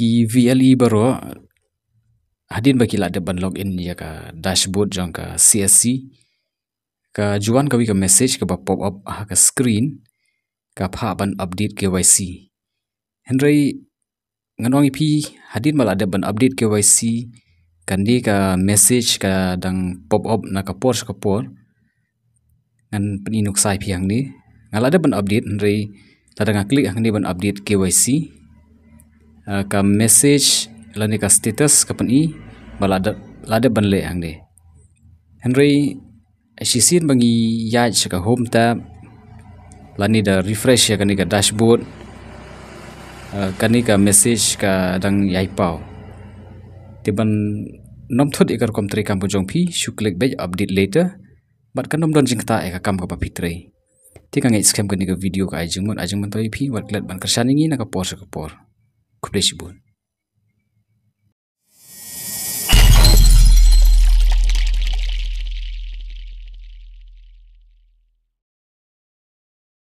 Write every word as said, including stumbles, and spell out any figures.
ki V L E baroh, hadien ba ki la dep ban log in ïa ka dashboard jong ka C S C, ka ju wan kawei ka message kaba pop up ha ka screen, ka phah ban update K Y C. Hynrei ngan ong ïa phi, hadien ba la dep ban update K Y C, kane ka message ka dang pop up na ka por sha ka por. Ngan pyni nuksa ïa phi hangne. Nga la dep ban update, hynrei lada nga click hangne ban update K Y C, ah, ka message lane ka status ka pyni ba la dep, la dep ban leh hangne. Hynrei shisien ba ngi ïaid sha ka home tab lane da refresh ïa kane ka dashboard, ah, kane ka message ka dang ïai paw. Te ban nym thut ïa ka rukom treikam ka jong phi, shu click beit update later, bad kan nym don jingktah ïa ka kam kaba phi trei. Te nga ngeit skhem kane ka video ka ai jingmut, ai jingmyntoi ïa phi, wat klet ban kyrshan ïa ngi na ka por sha ka por. Khublei shibun.